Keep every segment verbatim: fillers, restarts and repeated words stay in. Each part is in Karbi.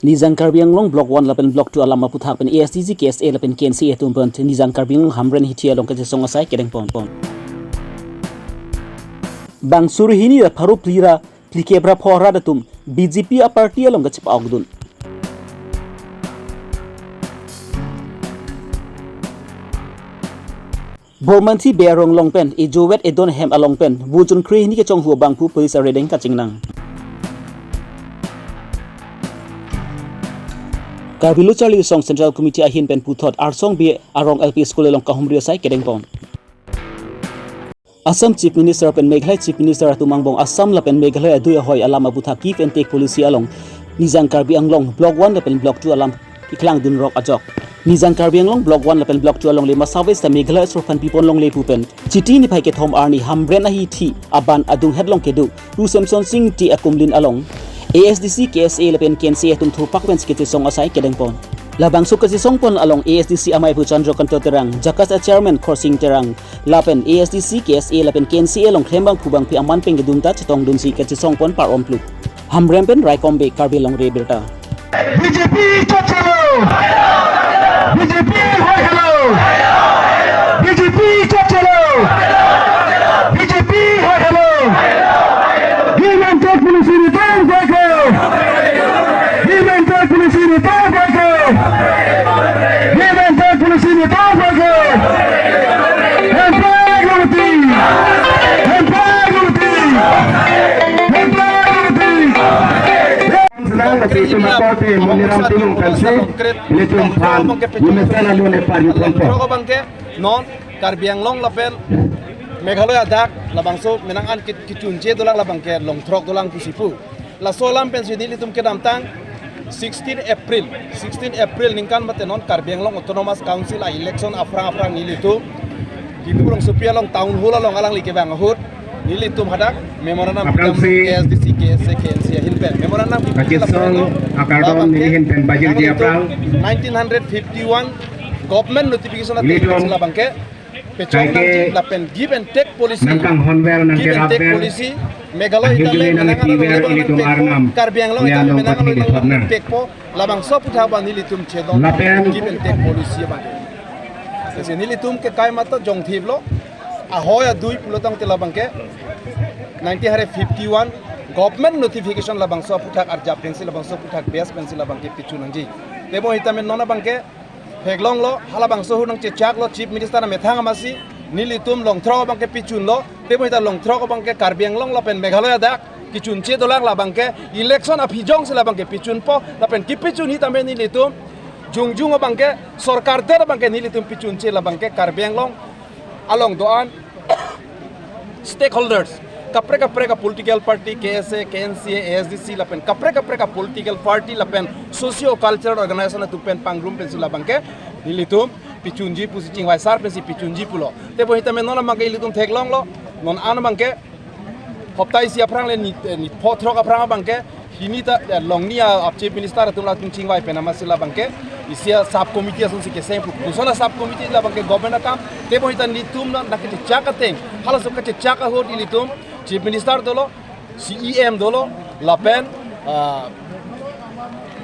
Nijang Karbi Anglong Block one lapen Block two alam aputhak pen A S D C, K S A lapen K N C A atum pen Nijang Karbi Anglong Hamren hithi along kachesong asai kedengpon. Bang suri hini ra pharo phli ra phlikep ra pho arat atum B J P aparty along kachepa-okdun. Bormanthi Bey arong along pen ejovet edon hem along pen vo June kre hini kechonghu abangphu police arideng kachingnang. Karbi Lo Charli Asong Central Committee ahin pen puthot Arsong Bey arong L P School along kahumri asai kedengpon. Assam Chief Minister pen Meghalaya Chief Minister atum angbong Assam lapen Meghalaya adui ahoi alam aputhak give and take policy along Nijang Karbi Anglong Block one lapen Block two alam keklangdun rok ajok. Nijang Karbi Anglong Block one lapen Block two alongle masa ves ta Meghalaya sorphan pipon longle pu pen Chiti niphai kethom arni Hamren ahithi aban adunghet along kedo Ru Semson Sing Ingti akumlin along A S D C, K S A lapen K N C A atum thurpak pensi kachesong asai kedengpon. Labangso kachesongpon along A S D C amei aphu Chandra Kanta Terang, JACAS a Chairman Khorsing Terang, lapen A S D C, K S A lapen K N C A along klembangphu bangphi aman pen kedun ta chetongdunsi kachesongpon par-om pluk. Hamren pen Raikom Bey, Karbi Anglong Rebirta. B J P chot chalo! B J P hoi halo! B J P chot chalo! B J P hoi halo! Give and take policy return back! Give and take policy return back! Give and take policy return back! Hempek longti! Hempek longti! Hempek longti! Senang, tapi itu mako te Moniram Timung pensi, ilitum aphan, yumesen alun epar yutron po. Rok abangke non Karbi Anglong lapen Meghalaya adak labangso menang an ki-, kichunche dolang labangke longthrok dolang pusi pu. Laso alam pensi nelitum kedamtang sixteen April, sixteen April ningkan mate non Karbi Anglong Autonomous Council a-election aphrang aphrang nelitum Kipu Rongsopi along town hall along alangli kevang ahut nelitum hadak memorandum aphrangsi K S D C, K S A, K N C A ahin pen memorandum kachesong akardom neli ahin pen bajirji aphrang nineteen hundred fifty-one government notification nelitum ateng sila abangke pechong kaike nangji lapen give and take policy, nangkanghonver, give and take nangkerapver, policy, Meghalaya ahirjume itame nang menang ativer along ilitum pekpo, arnam Karbi Anglong itame menang along pekpo, labangso aputhak abang nelitum chedon lapen give and take policy abang. Lasi nelitum ke kai mata jongthiplo, ahoi adui pulo tangte labangke nineteen hundred fifty-one government notification labangso aputhak arjap pensi labangso aputhak base pensi labangke pichun nangji. Tebon itame non abangke theklonglo, halabangso ahut nangchechaklo Chief Minister amethang amatsi, nelitum longthrok abangke pichunlo, tebon ita longthrok abangke Karbi Anglong lapen Meghalaya adak kichunche dolang labangke election aphi jongsi labangke pichunpo, lapen kipichun hitame nelitum jongjung abangke sorkar det abangke nelitum pichunche labangke Karbi Anglong along do-an stakeholders, kaprek kaprek a-political party, K S A, K N C A, A S D C lapen kaprek kaprek a-political party lapen socio-cultural organization atum pen pangrum pensi labangke nelitum pichunji pusi chingvaisar pensi pichunji pulo. Tebon hitame non abangke ilitum theklonglo, non an abangke hopta isi aphrang le nit, eh, nit pho throk aphrang abangke hini ta, eh, longni a, a-Chief Minister atum latum chingvai pen amatsi labangke isi a-sub committee asonsi keseng pu. Koson a-sub committee labangke government akam. Tebon hita nelitum na, nangkachechak ateng, halaso kachechak ahut ilitum Chief Minister dolo, C E M dolo, lapen, ah,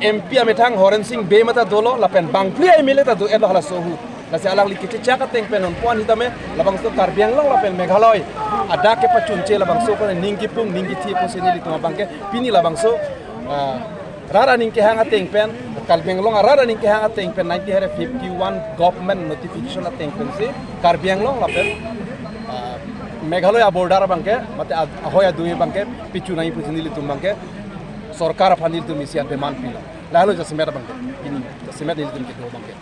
M P amethang Horen Sing Bey mata dolo, lapen bangphli M L A ta do-etlo halaso ahut. Lasi alangli kachechak ateng pen nonpon hitame labangso Karbi Anglong lapen Meghalaya adak kepachunche labangso pen ning kipung ning kithi pusi nelitum abangke pini labangso, ah, rat aning kehang ateng pen, Karbi Anglong arat aning kehang ateng pen nineteen hundred fifty-one government notification ateng pensi Karbi Anglong lapen, ah, Meghalaya border abangke mate a-, ahoi adui abangke pichun nangji pusi nelitum abangke sorkar aphan nelitum isi a-demand pilo. Lahelo jasemet abangke, pini jasemet nelitum kedo abangke.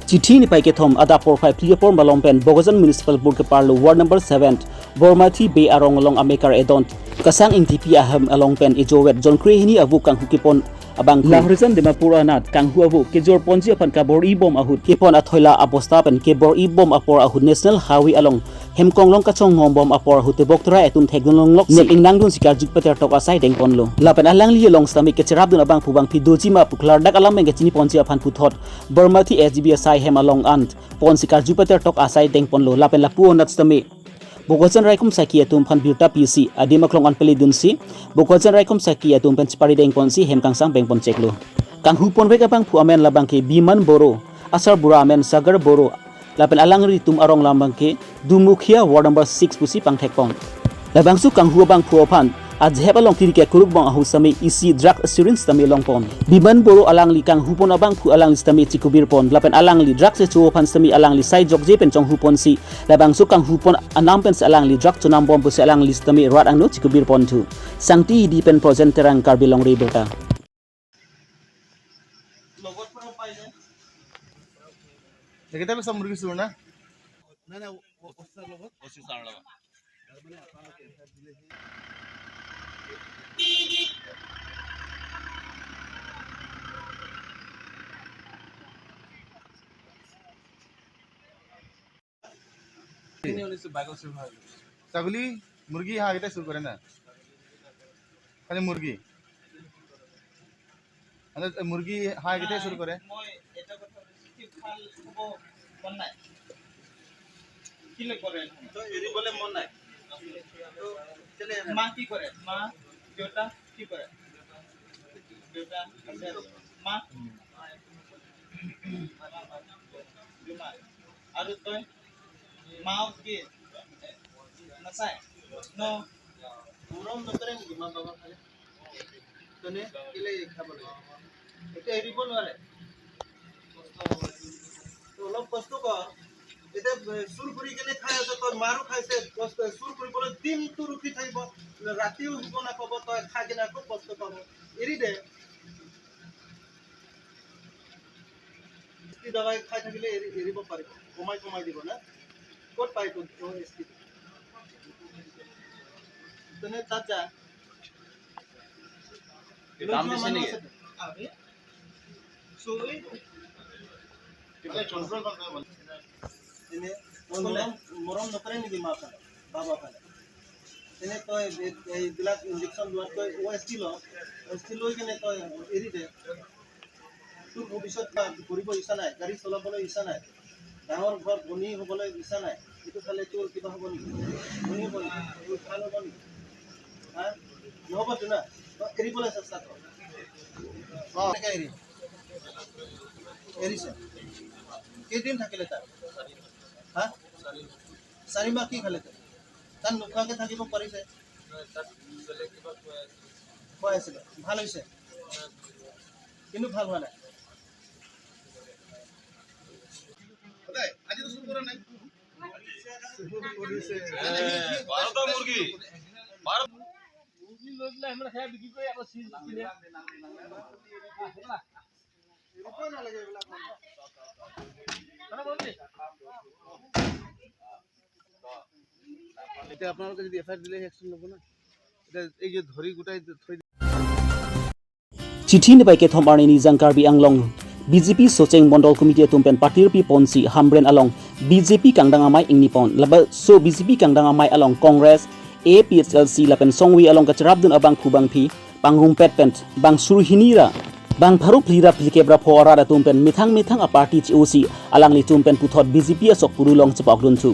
Chithi niphai kethom adap porphai phli apor malom pen Bokajan Municipal Board keparlo Ward number seven, Bormathi Bey arong along amekar edon Kasang Ingtipi ahem along pen ejovet June kre hini avo kanghu kepon abang Lahorijan Dimapur anat kanghu avo kejor ponji aphan kabor-i bom ahut kepon athoi la abosta pen kebor-i bom apor ahut National Highway along hemkonglong kachongnom bom apor ahut tebok terai atum thekdun longlok si nek ingnangdunsi karju patertok asai dengponlo. Lapen alangli along sitame kacherapdun abangphu bangphi doji ma pu klardak alam pen kachini ponji aphan puthot Bormathi S D B asai hem along an ponsi karju patertok asai dengponlo. Lapen lapu anat sitame Bokajan raikom saki atum aphan birta pisi adim aklong an pele dunsi, Bokajan raikom saki atum pen chepari dengponsi hem kangsam bengpon cheklo. Kanghu ponvek abangphu amen labangke Biman Boro, asarbura amen Sagar Boro, lapen alangli atum arong labangke Dumukhia ward number six pusi pangthekpon. Labangso kanghu abangphu aphan ajahep along tiri ke kuruk bong ahu sitame isi drug syringe sitame longpon. Biman Boro alangli kanghu pon abangphu alangli sitame chikubirpon lapen alangli drug secho aphan sitame alangli sai jokje pen chonghu ponsi labangso kanghu pon anam pensi alangli drug chonam bom pusi alangli sitame rat angno chikubirponthu. Sangti Hidi pen Projen Terang, Karbi Longri Abirta. এইকেইটা বেচা মুৰ্গী চোৰ না? নাই, নাই, অ-, অ-, অফিচাৰ লগত। অফিচাৰ লগত। ছাগলী, মুৰ্গী, হাঁহ কেইটা চুৰ কৰে না? খালি মুৰ্গী। মানে, মুৰ্গী, হাঁহ কেইটা চুৰ কৰে? মই এটা কথা সুধিছো, কি ভাল হ'ব মন নাই? কি লৈ কৰে? তো এৰিবলৈ মন নাই। তো কেলে? মা কি কৰে? মা, দেউতা কি কৰে? দেউতা আছে আৰু মা? দুমা। আৰু তই? মা কি? নাচায়? ন? মৰম নকৰে নেকি মা বাবা ফালে? তেনে কেলে খাব লাগে? এতিয়া এৰিব নোৱাৰে। তো অলপ কষ্ট কৰ। এতিয়া, এ, চুৰ কৰি কেনে খাই আছে, তোৰ মাৰো খাইছে, কষ্ট, চুৰ কৰিবলৈ দিনটো ৰখি থাকিব, ৰাতিও শুব নাপাব, তই খাই কেনে আকৌ কষ্ট পাব। এৰি দে। এছ টি দাৱাই খাই থাকিলে এৰি, এৰিব পাৰিব, কমাই কমাই দিব না। ক'ত পায় ক'ত, অ', এছ টি? তেনে তাত যা। এই দাম বেছি নেকি? আবে, চুই। কিবা কণ্ট্ৰল কৰা নাই মানে। এনে মৰম, মৰম নকৰে নেকি মা ফালে, বাবা ফালে? এনে তই এই, এইবিলাক ইনজেকশ্যন লোৱাতকৈ অ' এছ টি ল। অ' এছ টি লৈ কেনে তই এৰি দে। তোৰ ভৱিষ্যত কিবা কৰিব ইচ্ছা নাই, গাড়ী চলাবলৈ ইচ্ছা নাই, ডাঙৰ ঘৰ ধনী হ'বলৈ ইচ্ছা নাই, এইটো খালে তোৰ কিবা হ'ব নেকি? ধনী হ'ব নেকি? তোৰ ভাল হ'ব নেকি? হা? নহ'বতো না? তই এৰিবলৈ চেষ্টা কৰ। অ, এনেকে এৰি। এৰিছে। কেইদিন থাকিলে তাত? হা? চাৰি মাহ কি খালে তাত? তাত নোখোৱাকে থাকিব পাৰিছে? খুৱাই আছিলে। ভাল হৈছে? কিন্তু ভাল হোৱা নাই। আজি তো চুৰ কৰা নাই। এ, বাৰটা মুৰ্গী। বাৰ- মুৰ্গী লৈ পেলাই মানে সেয়া বিক্ৰী কৰি আকৌ চিজ কিনে। এতিয়া আপোনালোকে যদি এফ আই আৰ দিলে একশ্যন ল'ব না। এতিয়া এই যে ধৰি গোটাই থৈ Chithi nipai kethom arni nijang Karbi Anglong B J P Socheng Mondol Committee atum pen patirpi ponsi Hamren along B J P kangdang amei ingni pon. Laso B J P kangdang amei along Congress, A P H L C lapen songwi along kacharapdun abangphu bangphi pangrumpet pen bang suri hini ra bang pharo phli ra phlikep ra pho arat atum pen methang methang aparty chi-osi alanglitum pen puthot B J P asok puru along chepokdunthu.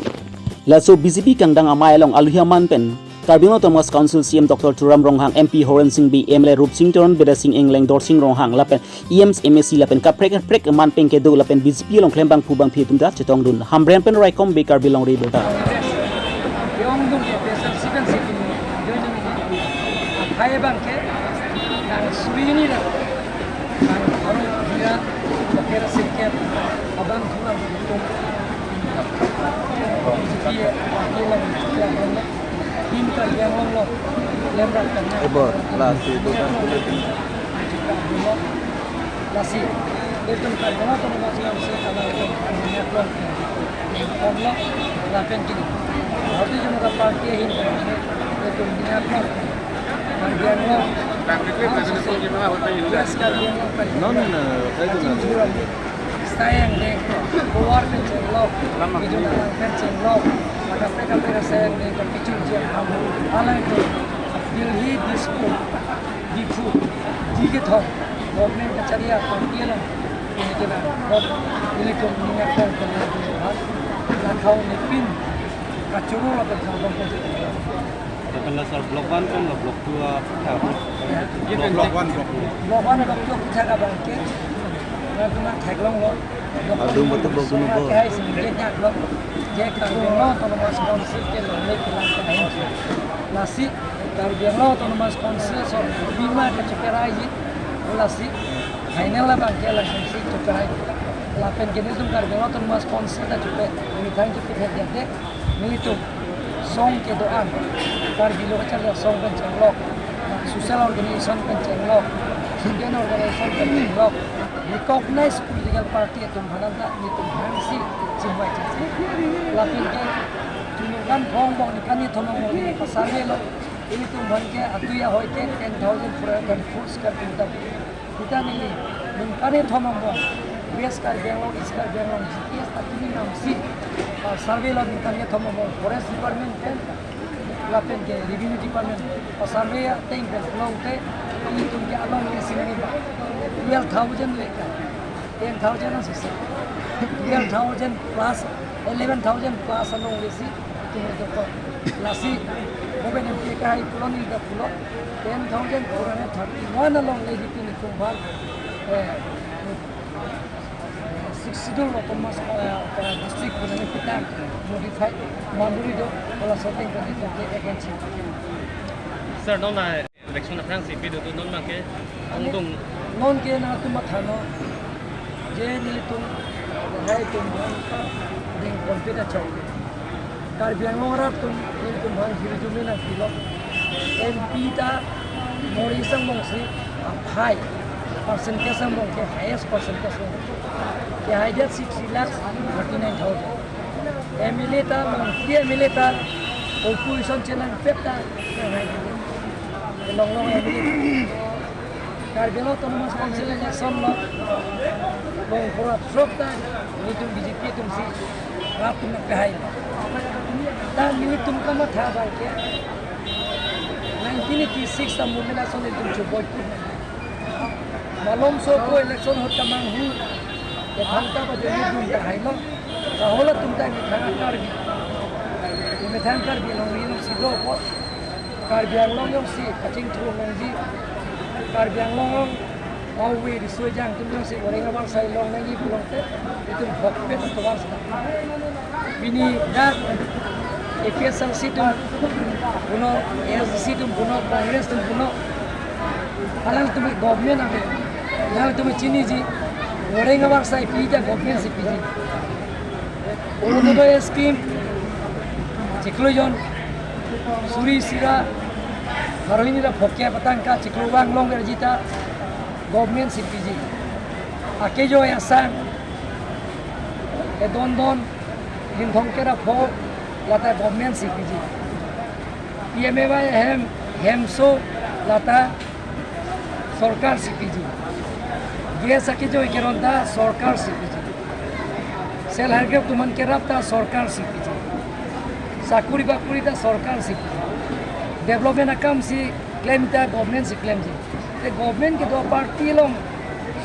Laso B J P kangdang amei along aluhi aman pen Karbi Anglong Autonomous Council C E M Doctor Tuliram Ronghang, M P Horen Sing Bey, M L A Rupsing Teron, Bidya Sing Engleng, Dorsing Ronghang lapen E M, M A C lapen kaprek kaprek aman pen kedo lapen B J P along klem bangphu bangphi atum ta chetongdun. Hamren pen Raikom Bey, Karbi Longri Abirta. Yong dung ke besar sikan sikin. Yong dung ke. Akhai bang ke. Nang suri ni dah. Nang orang dia. Kira sikit. Abang tulang. Dia, dia lang. Him Karbi Anglong lo, lemrak kan na. Ebor, lasi dukan kulit. Lasi, itum Karbi Anglong Autonomous Council kala itum Karbi Anglong. Anglong, lapen kini. Bharatiya Janata Party ahin, itum Karbi Anglong. Karbi Anglong. Yes, Karbi Anglong. No, no, no, no, try to understand. Staying there, power pen chenglok, bijuna lang pen chenglok, maka peka peka staying there, kepichun chen, alai tu, Delhi, Dispur, Diphu, Digethong, government kachari a, party along, ini kena, gov-, ini tu minyak dan kena, lakhau nipin, Kachuru lo pen jabang ko. Lapen la sir, block one pen la block two a tha. Block, block one, block two. Block one, block two tha ka bang ke. Na tu na theklong lo. Adung betul block two bo. Ke hai sing ke nyak lo. Je Karbi Anglong Autonomous Council ke lo le ke la ke hai. Lasi Karbi Anglong Autonomous Council so bima ke cheperai ji. Lasi final la bang ke la sing si cheperai. Lapen ke nelitum Karbi Anglong Autonomous Council ta chepe. Ini thank you ke dia. Nelitum song kedo-an, Karbi Lo Kacharli Asong pen chenglok, social organization pen chenglok, student organization pen chenglok, recognized political party atum aphan ta nelitum hangsi chingvai chingsi. Lapen ke chunungkan phong bong ni kani thomong bong ni pasar lo, nelitum aphan ke atuya hoi ke ten thousand four hundred four square kilometer. Kita neli ningkan kethom angbong West Karbi Anglong, East Karbi Anglong, G T S ta kimi namsi, ah, survey lo ningkan kethom angbong Forest Department pen, lapen ke Revenue Department, ah, survey ateng pen long te, nelitum ke along le sing ni ba twelve thousand le ka, ten thousand an sisi, twelve thousand plus, eleven thousand plus along le si, tum itu ko. Lasi, moben M P kahai pulo neli ta pulo, ten thousand four hundred thirty-one along le di pini kumbal, eh, Sixth Schedule Autonomous, eh, eh, District pu nangpetang modify, manduri do, hala setting kan itu ke agency. Sir, non na election aphrangsi pidun non abang ke, ongdung. Non ke nangtum matha non, je nelitum, hai tum bang ka, ding konfit achok. Karbi Anglong arat atum, nelitum bang hirjume nangpilo. M P ta Maurice Angbong si aphai percentage angbong ke highest percentage angbong. Ke highest sixty lakhs thirty-nine thousand. M L A ta long ke M L A ta opposition chenangpet ta ke hai. Long long M L A. Karbi Anglong Autonomous Council election lo, long pura trok ta, nelitum B J P atum si, rap tum nangpehai. Ta nelitum kamatha abang ke, nineteen eighty-six ta movement ason nelitum choboi pun. Malomso ko election ahut kamanghu, ke thangta ba jodi dun ta hai lo, ka hala tum ta ni thang Karbi. Ni thang Karbi long ri long si do ko. Karbi Anglong jongsi kachingthur nangji, Karbi Anglong along awi risoi jang atum jongsi oreng abar sai long nangji pulote, itum hokpet atovar seta. Pini dak A P H L C atum punon, A S D C atum punon, Congress atum punon, alangtum government ave, alangtum chiniji, oreng abar sai piji ta government si piji. Orunodoi scheme, chiklo jon, suri sira, haroni ra phokya patang ka chiklo vang longverji ta, government si piji. Akejo asang, edon don, rinthong kera pho, lata government si piji. P M A Y hem, hemso, lata, sorkar si piji. Gas akejo keron ta sorkar si piji. Self help group atum aphan kerap ta sorkar si piji. Sakuri bakuri ta sorkar si piji. Development akam si klem ta government si klemji. Te government kedo aparty along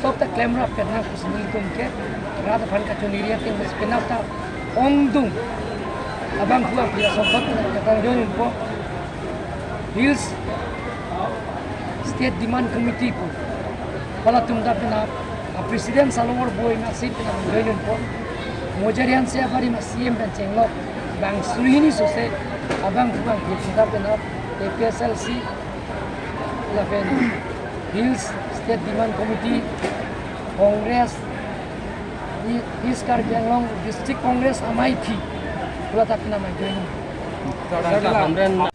sob ta klemrap pen nang pusi nelitum ke rat aphan kachoniri ateng pusi penap ta ongdung abang pua pia songkot kachongjoi unpo. Hills State Demand Committee pu, halatum ta penap, a President Salomon Boi masi penap join unpo. Mojarian se abari ma C M pen chenglok, bang suri hini sose, abang kubang hit ta penap, A P H L C, lapen Hills State Demand Committee, Congress, East Karbi Anglong District Congress amei phi, pula ta penap ma join unpo.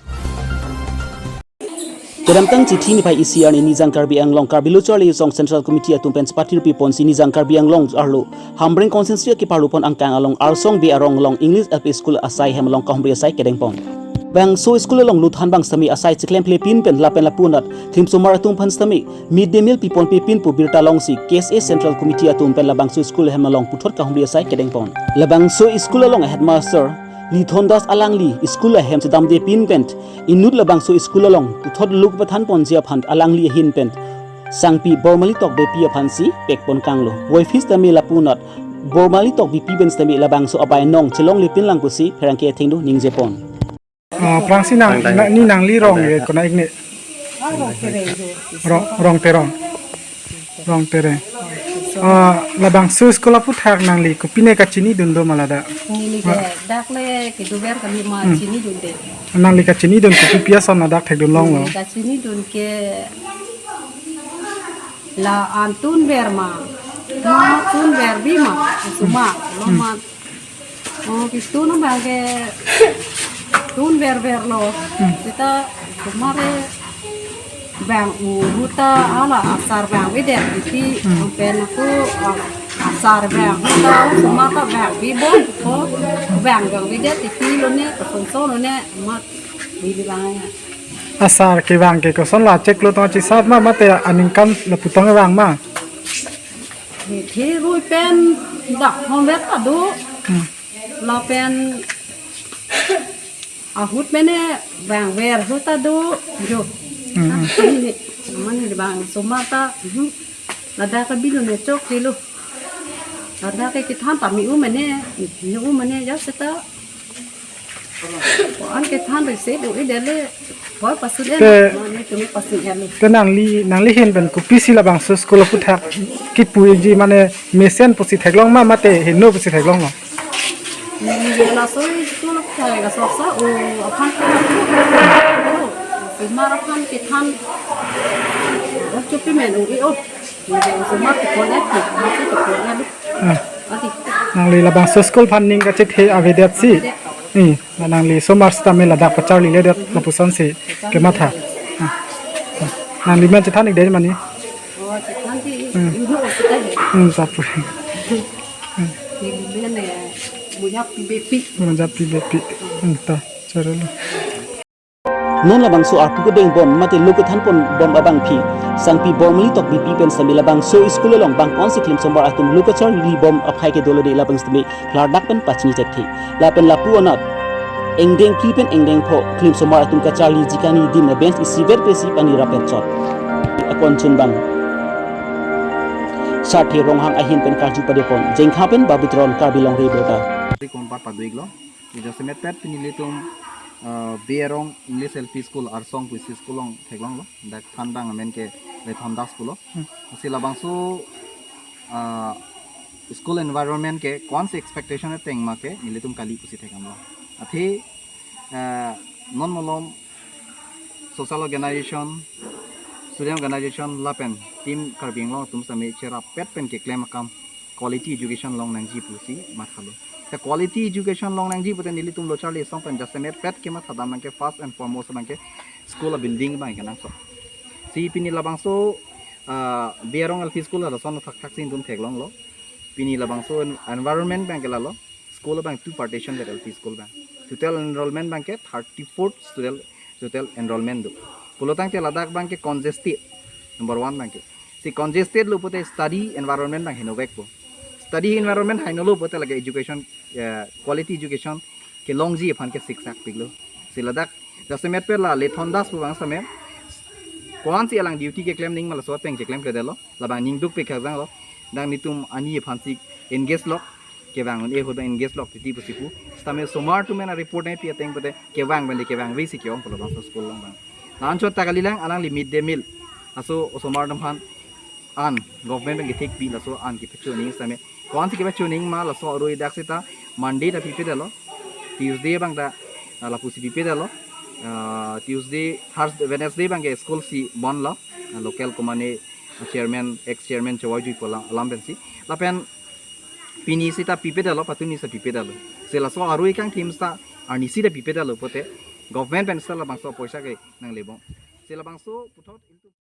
Kedamtang chithi niphai isi arni Nijang Karbi Anglong Karbi Lo Charli Asong Central Committee atum pen chepatiri piponsi Nijang Karbi Anglong arlo Hamren constituency keparlupon angkang along Arsong Bey arong along English L P School asai hem along kahumri asai kedengpon. Bangso school along luthan bang sitame asai chiklemple pin pen lapen lapu anat klimsomar atum aphan sitame mid day meal piponpe pin pu birta longsi K S A Central Committee atum pen labangso school hem along puthot kahumri asai kedengpon. Labangso school along headmaster Lithon Das alangli school ahem chedamde pin pen inut labangso school along puthot luk pathan ponji aphan alangli ahin pen Sangpi Bormali Tokbepi aphansi pekpon kanglo. Voiphis tame lapu anat Bormali Tokbipi pen sitame labangso abai nong chelongle pinlang pusi pherangke athengno ningjepon. Ah, prangsi nang, Nang na, ni nangli rong ye kona ikni. Rong, Rong Terong. Rong Tereng. Ah, labangso school aputhak nangli kopine kachinidun do ma ladak? Neli ke dak le kedover kami ma Hmm. chinidunde. Nangli kachinidun kopi pi ason ladak thekdun longlo? Neli kachinidun ke la-an tunver ma, ma tunver bi ma, osomar, lo Hmm. ma. Oh, ketun abang ke tunverver lo. Hmm. Seta osomar ke bang ahut ta hala asar bang avedet titi Hmm. pen ako, ah, asar bang ahut ta osomar ta bang avebom ko bang bang avedet titi lone, kosonson lone, mat bili bang ya. Asar kevang ke kosonlo, chiklo tong chesat ma mate aningkan lapu tong vang ma? He, he rui pen dak hom vet ta do. Hmm. Lapen ahut mene bang ver ahut ta do jo. Hmm, hmm. Mane, mane bang osomar ta, hmm. Ladak ke bilo ne choklo. Ladak ke kethan ta me-u mene, me-u mene ja seta. An kethan rese do-i dele. Hoi pasun Te- en, mane tumi pasun en. Te nangli, nangli ahin pen kopisi labangso school aputhak kipuji mane mesen pusi theklong ma mate heno pusi theklonglo? Neli laso school aputhak ke soksa o aphan ko. Osomar aphan kethan. O chupi men o i o. Neli osomar ke konek ke, masih ke konek. Ah. Ati. Nangli labangso school aphan ning kachethe avedet si. Avedet. Hmm. Nangli osomar sitame ladak pacharliledet lapuson si kematha. Ah. Nangli men chethan-ik dei mani? Oh, chethan di. Hmm. Indo kita he. Hmm, sapu. Neli men, eh, muya pibepi. Muya pibepi. Hmm, ta, charlo. Non labangso arpu kedeng bom mate lo kethan pon bom abangpi, Sangpi Bormali Tokbipi pen sitame labangso school along bang konsi klimsomar atum lo kacharli bom aphai ke dolo de labang sitame klardak pen pachini thekthe. Lapen lapu anat engdeng phli pen engdeng pho klimsomar atum kacharliji kani din a bench isiver pesi pani rapet chot. Akon chunbang Sarthe Ronghang ahin pen karju padepon, Jengkha pen Babu Teron, Karbi Longri Abirta. Di kompat padu-iklo. Jasemet pet pini nelitum, eh, Berong English L P School Arsong pusi school along theklonglo. Dak than abang amen ke Lethon Das pulo. Hmm. Si labangso, eh, school environment ke konsi expectation ateng ma ke nelitum kali pusi thekdamlo. Athe, eh, non malom social organization, student organization lapen Team Karbi Anglong atum sitame cherap pet pen keklem akam quality education long nangji pusi mathalo. Te quality education long nangji pute nelitum lo charli asong pen jasemet pet kemathadam abang ke first and foremost abang ke school a building abang ke nangso. Si pini labangso, ah, Berong L P School halason thakthak si nelitum theklonglo. Pini labangso en-, environment abang ke lalo. School abang two partition det L P school abang. Total enrollment abang ke thirty-four student total enrollment do. Pulotangte ladak abang ke congested. Number one abang ke. Si congested lo pute study environment abang henovekpo. Study environment henolo pute lake education, eh, quality education kelongji aphan ke siksakpiklo. Si ladak jasemet pet la Lethon Das pu abang sitame. Konsi alang duty keklem ning ma laso ateng keklemkledetlo. Labang ning dukpik khajanglo. Dak nelitum ani aphansi engage lok. Kevang un-e ahut engage lok titi pusi pu. Sitame osomar atum pen report nangpi ateng pute kevang pen le kevangve si ke-ong pulo bangso school along abang. La-anchot ta kalilang alangli mid day meal. Laso osomar atum aphan an government pen kethekpi laso an kepacho ning sitame. Konsi kepacho ning ma laso arui dak seta Monday ta pipedetlo. Tuesday abang ta, ah, lapusi pipedetlo. Ah, Tuesday, Thursday, Wednesday abang ke school si bondlo. Ah, local komane chairman, ex chairman chowai jui pu alam, alam pensi. Lapen pini seta pipedetlo, patumi seta pipedetlo. Si laso arui kangthim seta arnisi ta pipedetlo pute. Government pen seta labangso poisa ke nanglebom. Si labangso puthot